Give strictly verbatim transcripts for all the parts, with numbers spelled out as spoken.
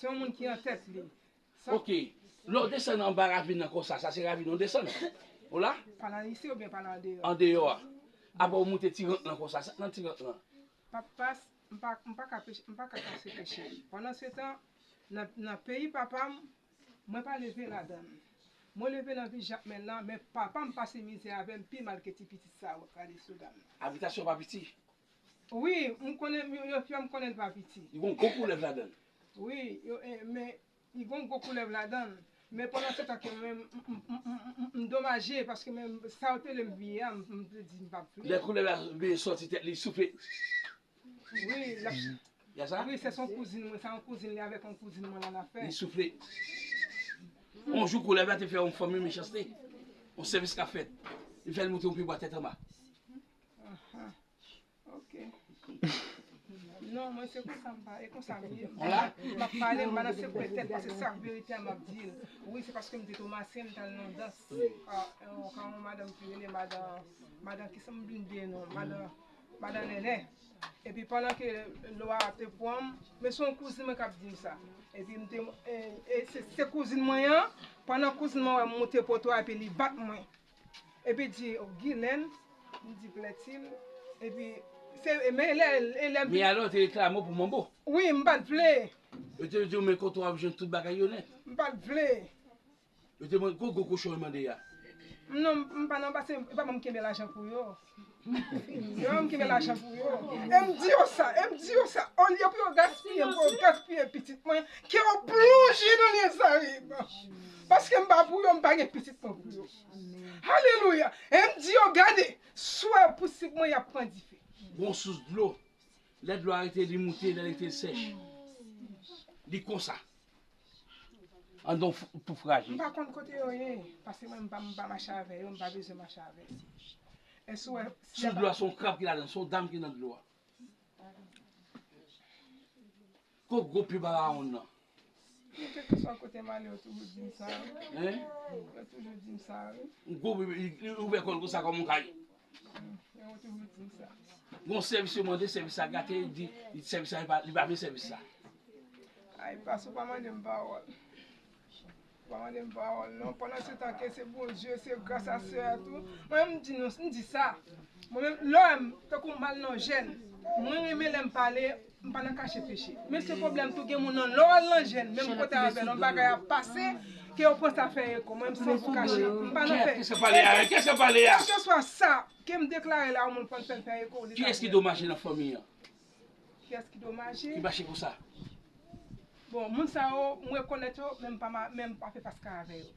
Se yon moun ki an tèt li. Sa Ok. Lè w desann anba ravin nan konsa, sa se ravin w desann. Ou la? Pale isi oubyen pale andeyò? Andeyò a. Apre w moute ti rank lan konsa, sa k nan ti rank lan? Papa, m pa, m pa ka peche, m pa ka kache peche. Pandan se tan, nan, nan peyi papa m, mwen pa leve ladan l. Mwen leve nan vil Jakmèl la, men papa m pase mizè avè m pi mal ke ti pitit sa yo k rale sou dam nan. Abitasyon pa piti? Wi, m konnen, yo, yo fè m konnen l pa piti. Li gon gwo koulèv ladan l. Wi, yo, eh, men li gon gwo koulèv ladan l. Men pandan se tan ke mwen, m, m, m, m, m, m domaje, paske men sa yo te le m vini a, m, m te di m p ap vle. Lè koulèv la vin soti tèt li, soufle. Wi, l ap Ya sa? Wi, se son kouzin mwen, se yon kouzin li avèk yon kouzin mwen la n ap fè. Li soufle. Yon jou koulèv la te fè yon fanm yon mechanste. Yon sèvis k ap fèt. Li fè l moute yon pye bwa tèt anba. Aha. Ok. Non, mwen se konsa m pa, e konsa m ye. Wala. M ap pale, m pa nan sekwe tèt, paske sa k verite a m ap di l. Wi, se paske m te twomase, m t al nan dans. Ka, ka yon madanm ki rele madan, madan ki sanble bliye non, madan, madan Nènè. Epi pandan ke lwa a te pran m, men se yon kouzin mwen k ap di m sa. Epi m te, e, e se, se kouzin mwen an, pandan kouzin mwen wè m moute poto a, epi li bat mwen. Epi di, "O, Gilèn," m di, "Plètil." Epi, se, e, men lè, e lè m Men alò, te reklame w pou manbo. Wi, m pa t vle. Yo te di w, "Men kote w ap jwenn tout bagay yo nèt." M pa t vle. Yo te mande, "Ko gwo kochon yo mande a?" Non, m pa nan pase, e pa mwen m kenbe lajan pou yo. Yo, m kenbe lajan pou yo. E m di yo sa, e m di yo sa. Olye pou yo gaspiye m, pou yo gaspiye pitit mwen, ke yo plonje nan lye Zarib. Paske m pa pou yo, m pa gen pitit mwen pou yo. Alelouya. E m di yo, gade, swè pou sik mwen, y ap pran dife. Bon sous dlo. Lè dlo a rete, li moute, lè li rete, li sèch. Li konsa. Anndan w f-, tou fraji. M pa konn kote yo ye, paske mwen m pa, m pa mache avè yo, m pa bezwen mache avè yo. Èske w wè, si Sous dlo a, se yon krab ki ladan, se yon dam ki nan dlo a. Kot gwo pye bawon nan? Men kèlkeswa kote m ale, yo toujou di m sa, wi. Hein? Yo toujou di m sa, wi. Gwo pye, li, li ouvè kò l konsa kòm yon kay. Yo toujou di m sa. Gon sèvis yo mande, sèvis sa gate, li di, li sèvis sa, li pa, li pa vle sèvis sa. Ay, pas, ou pa mande m pawòl. Pa mande m pawòl non. Pandan se tan ke se Bondye, se gras a sè a tou. Mwen menm m di nou, m di sa. Mwen menm, lè m, tankou m al nan jèn, mwen renmen lè m pale, m pa nan kache peche. Men se pwoblèm tou, gen moun nan lè w al nan jèn, menm kote avè l, yon bagay ap pase, ke yo pran sa fè eko. Mwen menm san pou kache, m pa nan fè. Kiyès ki pale a? Kiyès ki pale a? Kèlkeswa sa ke m deklare la, yon moun pran fè l fè eko, li Kiyès ki domaje nan fanmi an? Kiyès ki domaje? Ki mache konsa? Bon, moun sa yo, m rekonèt yo, men m pa ma-, men m pa fè paska avè yo.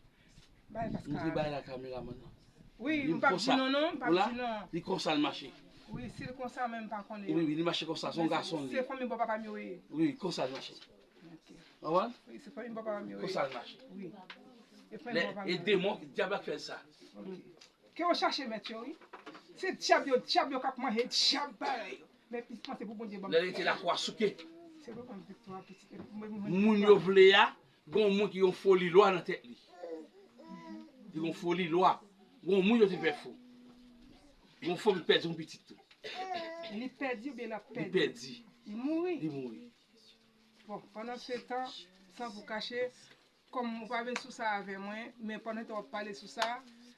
M pa fè paska Montre avè bagay yo. La kameramann nan. Wi, Li m p ap di konsa. Non, non, m p ap Ou la? Di non. Li konsa l mache. Wi, si l konsa, men m pa konnen. Wi, wi, li mache konsa, se yon gason li. Se fanmi bò papa m yo ye. Wi, konsa l mache. Ok. Konprann? Wi, se fanmi bò papa m yo ye. Konsa l mache. Wi. Se fanmi Lè, bò papa m e yo ye. Demon, dyab la k fè l sa. Ok. Ke yo chache mèt yo, wi. Se dyab yo, dyab yo k ap manje dyab parèy yo. Men pitit mwen se pou Bondye ban m Lè l rete lakwa souke. Se pou ban m viktwa, pitit. Mwen, mwen, mwen, Moun yo vle a, gon moun ki yon foli lwa nan tèt li. Li gon foli lwa. Gon moun yo te fè fo. Gon fanm ki pèdi yon pitit tou. Li pèdi oubyen l ap Li pèdi? Pèdi. Li mouri? Li mouri. Bon, pandan se tan, san pou kache, kòm ou pa vin sou sa avè mwen, men pandan w ap pale sou sa,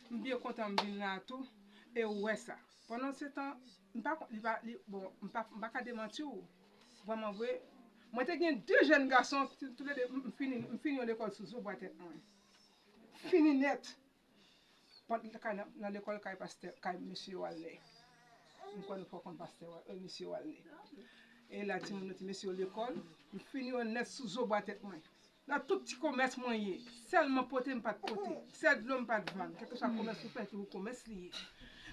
m byen kontan m vin la tou, e ou wè sa. Pandan se tan, m pa, li pa, li, bon, m pa, m pa ka demanti w, vrèman vre. Mwen te gen de jèn gason, tou, toulede, m, m fini, m fini yon lekòl sou zo bwa tèt mwen. Fini nèt. Pant kay nan, nan lekòl kay pastè, kay mesye Walnè. M kwè nou fò konn pastè Wa-, e, mesye Walnè. E la timoun yo ti mesye yo lekòl, m fini yo nèt sou zo bwa tèt mwen. Nan tout ti komès mwen ye, sèl mwen pote m pa t pote, sèl dlo m pa t vann, kèlkeswa komès ou fè, se pou komès li ye.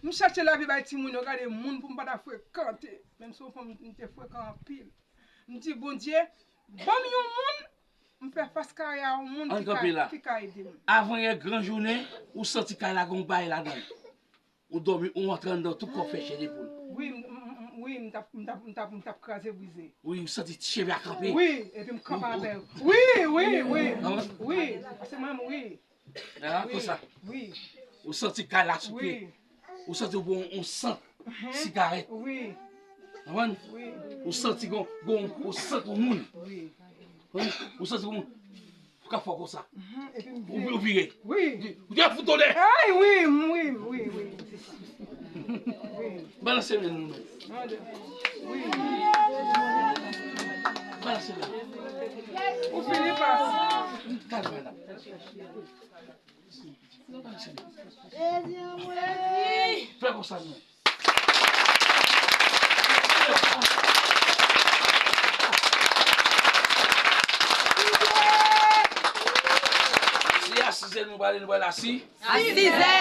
M chache lavi bay timoun yo, gade moun pou m pa ta frekante, menm si yon fanm m te frekan anpil. M di, Bondye, ban m yon moun, m fè fas kare a yon moun Ann ki ka, kanpe la. Ki ka ede m. Avan yè gran jounen, ou santi kay la gon bagay ladan l. Ou dòmi, ou antre anndan, tout kò fè chè de poul. Wi, m, m, m, wi, m t ap, m t ap, m t ap, m t ap kraze brize. Wi, ou santi ti cheve a kanpe. Wi, epi m kanpe avè l. Wi, wi, wi. Wi, paske mwen, wi. Ah, wi, konsa. Wi. Ou santi kay la souke. Wi. Ou santi ou pran yon sant sigarèt. Wi. Konprann? Wi. Ou santi gon, gon, ou santi yon moun. Wi. Wi, ou santi kòman? Ou ka fè konsa. Ou, ou vire. Wi. Ou te fout tonè. Ay, wi, wi, wi, wi. Wi. Balanse men nou menm. Wi. Balanse la. Ou fini pase. Kalme la. Balanse men. Fè konsa non. Si a sizè nou prale, nou prale a si. A sizè.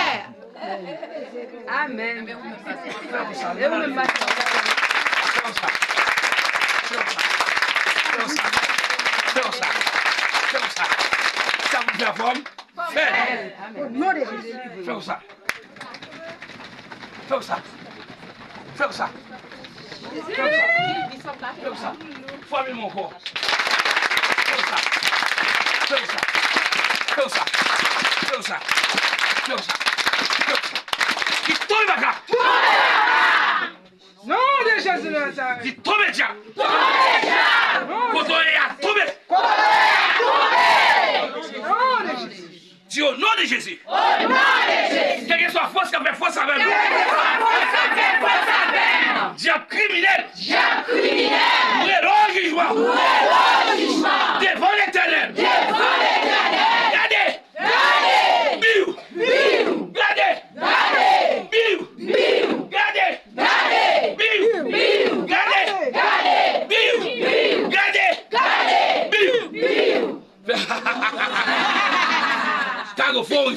Amèn. E ou menm, pastè? Fè konsa. Fè konsa. Fè konsa. Fè konsa. Sa pou fè fòm. Fè. Fè konsa. Fè konsa. Fè konsa. Fè konsa. Fè konsa. Fòme m ankò. Fè konsa. Fè konsa. Fè konsa. Fè konsa. Fè konsa. Fè konsa. Ki tonbe baka. Non de Jezi de Nazarèt. Di tonbe dyab. Tonbe dyab. Kote w ye a tonbe. Kote w ye a tonbe. Non de Jezi. Di o non de Jezi. O non de Jezi. Kèlkeswa fòs k ap fè fòs avè nou. Kèlkeswa fòs k ap fè fòs avè nou. Dyab kriminèl. Dyab kriminèl. Rele w jijman. Rele w jijman. Devan Letènèl. Devan Letènèl. Gade. Gade! Biw! Biw! Gade! Gade! Biw! Biw! Gade! Gade! Biw! Biw! Gade! Gade! Biw! Biw! Gade! Gade! Biw! Biw! Kago fò wi.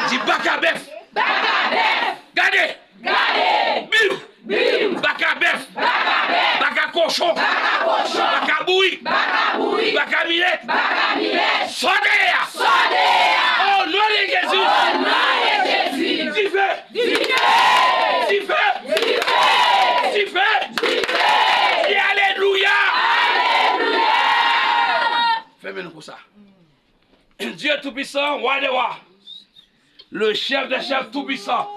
Di baka bèf. Baka bèf. Gade! Gade! Biw! Biw! Baka bèf! Baka bèf! Baka kochon! Baka kochon! Baka bourik! Baka bourik! Baka milèt! Baka milèt! Sòti a! Sòti a! O non de Jezi! O non de Jezi! Dife! Dife! Dife! Dife! Dife! Dife! Di alelouya! Alelouya! Fèmen nou konsa. Dieu Tout-Puissant, Roi des Rois, le Chef des Chefs Tout-Puissant,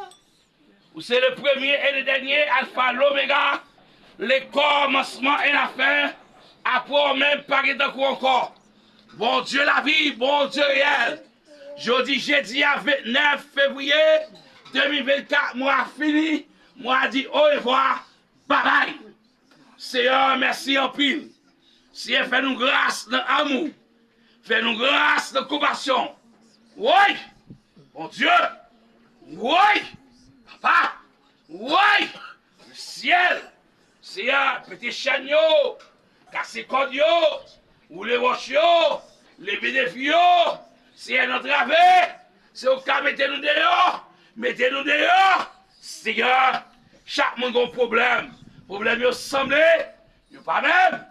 ou se le premier et le dernier, Alpha, l'Oméga, le commencement et la fin. Apre w menm, pa gen tankou w ankò. Bondye lavi, Bondye reyèl. Jodi jedi a vennèf fevriye de mil vennkat, mwa a fini, mwa a di orevwa, babay. Seyè, mèsi anpil. Seyè, fè nou gras nan amou. Fè nou gras nan konpasyon. Woy! Bondye! Woy! Papa! Woy! Syèl! Seyè, pete chèn yo, kase kòd yo, woule wòch yo, leve defi yo. Seyè, n antrave, se ou k ka mete nou deyò, mete nou deyò. Seyè, chak moun gen yon pwoblèm. Pwoblèm yo sanble, yo pa menm.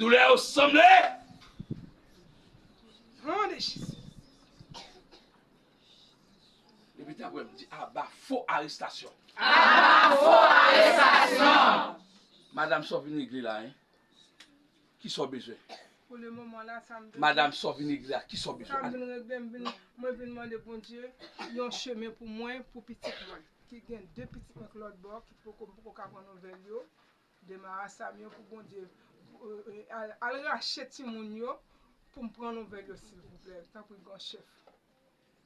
Doulè yo sanble. Non de Jezi. Repete apre m, di aba fo arestasyon. Aba fo arestasyon. Madanm, sa w vin regle la, en? Kisa w bezwen? Pou le moman la, sa m bezwen. Madanm, sa w vin regle la, kisa w bezwen? Sa m vin regle, m vin, mwen vin mande Bondye yon chemen pou mwen, pou pitit mwen. Ki gen de pitit mwen k lòt bò, ki poko, m poko ka pran nouvèl yo. Demarasam yo pou Bondye, euh, euh, al, al rache timoun yo pou m pran nouvèl yo, silvouplè. Tanpri, gran chèf.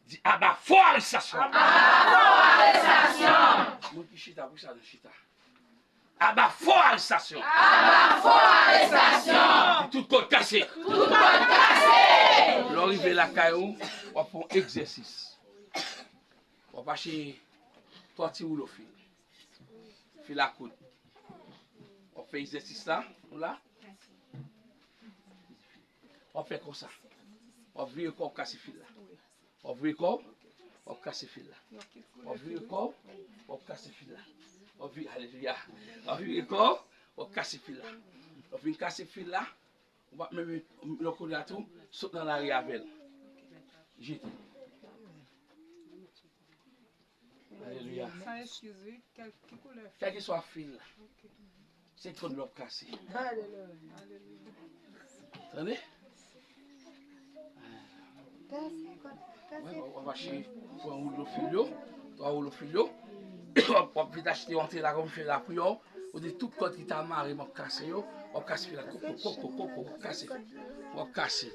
Di aba fo arestasyon. Aba fo arestasyon. Moun ki chita pou sa nou chita. Aba fo arestasyon. Aba fo arestasyon. Di tout kòd kase. Tout kòd kase. Lè w rive lakay ou, w ap fè yon egzèsis. W ap achte twa ti woulo fil. Fil a koud. W ap fè egzèsis la, ou la. W ap fè konsa. W ap vire kò w, w ap kase fil la. W ap vire kò w, w ap kase fil la. W ap vire kò w, w ap kase fil la. W ap vire, alelouya. W ap vire kò w, w ap kase fil la. W ap vin kase fil la. Ou pa menm lè w konnen a tou, sot nan lari avè l. Jete. Alelouya. San eskiz, wi. Kèl, ki koulè? Kèlkeswa fil la. Ok. Se kòd la w ap kase. Alelouya. Tande? Wè, w ap achte twa woulo fil yo, twa woulo fil yo. W ap, w ap vin achte yon antre la, kòm fè lapriyè w. Ou di tout kòd ki ta mare, m ap kase yo, w ap kase fil la, koko, koko, koko, w ap kase, w ap kase,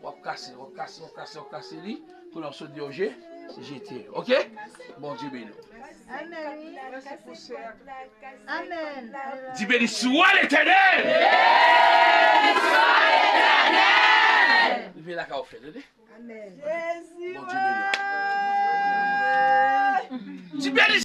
w ap kase, w ap kase, w ap kase, w ap kase li, kounye a w sot di yo je, jete, oke? Bondye beni w. Amen. Amen. Di beni swa Letènèl! Leve la ka w fè, tande? Amen. Bondye beni w. Di beni